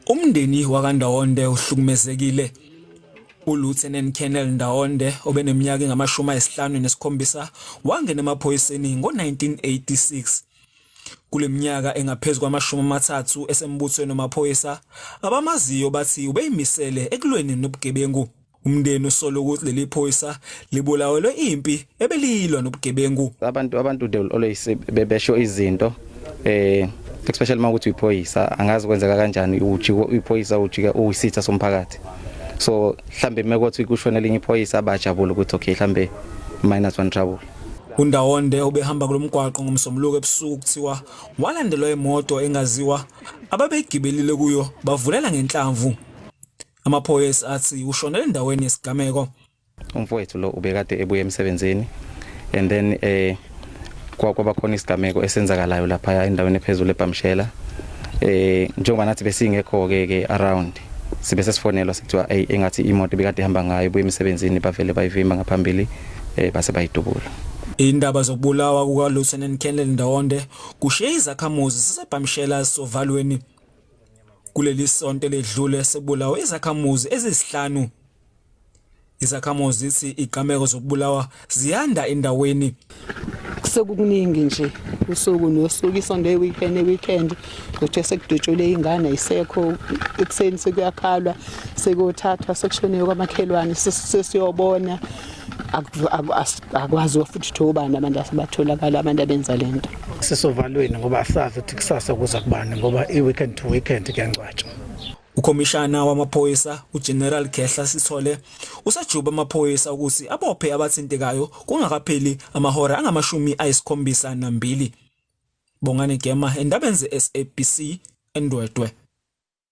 Umndeni wakaNdawonde uhlukumezekile. ULieutenant Colonel Ndawonde obeneminyaka engama-57 wangena emaphoyiseni ngo-1986. Kule minyaka engaphezu kwama-30 esembuthweni wamaphoyisa, abamaziyo bathi ubeyimisele ekulweni nobugebengu. Umndeni usola ukuthi leli phoyisa libulawelwe impi ebeliyilwa nobugebengu. Abantu they will always bebesho izinto, especially uma ukuthi uyiphoyisa, angazi kwenzeka kanjani ujika uyiphoyisa, ujika uyisitha somphakathi. So mhlambe mekuthi kushona elinye iphoyisa, abajabula ukuthi okay, mhlambe minus one trouble. UNdawonde ubehamba kulomgwaqo ngomsombuluko ebusuku, kuthiwa walandelwa imoto engaziwa, ababegibelile kuyo bavulela ngenhlamvu. Amaphoyisa athi ushonele endaweni yesigameko. Umfowethu lo ubekade ebuye emsebenzini and then kwaba khona isigameko esenzakalayo lapha endaweni ephezulu eBhamshela. Njengoba nathi besingekho ke around, sibe sesifonelwa sekuthiwa, hey, engathi imoto ebekade ihamba ngayo ebuye emsebenzini, bavele bayivimba ngaphambili, base bayidubula. Indaba zokubulawa kuka Lieutenant Colonel Ndawonde kushiye izakhamuzi zaseBhamshela sovalweni. Kuleli sonto ledlule sebulawa izakhamuzi ezisihlanu. Izakhamuzi zithi igameko zokubulawa ziyanda endaweni. Sekukuningi nje, usuku nosuku, isonto, weekend, kuthiwa sekudutshulwe ingane, ayisekho. Ekuseni sekuyakhalwa, sekuyothathwa, sekushoniwe kwamakhelwane, sesiyobona, akwaziwa futhi ukuthi obani abantu asebatholakala, abantu abenza lento. Sisovalweni ngoba asazi ukuthi kusasa kuza kubani, ngoba i-weekend to weekend kuyangcwatshwa. Ukhomishana wamaphoyisa uGeneral Khehla Sithole usajuba amaphoyisa ukuthi abophe abathintekayo kungakapheli amahora angama-72. Bongani Gema, endabeni ze-SABC, eNdwedwe.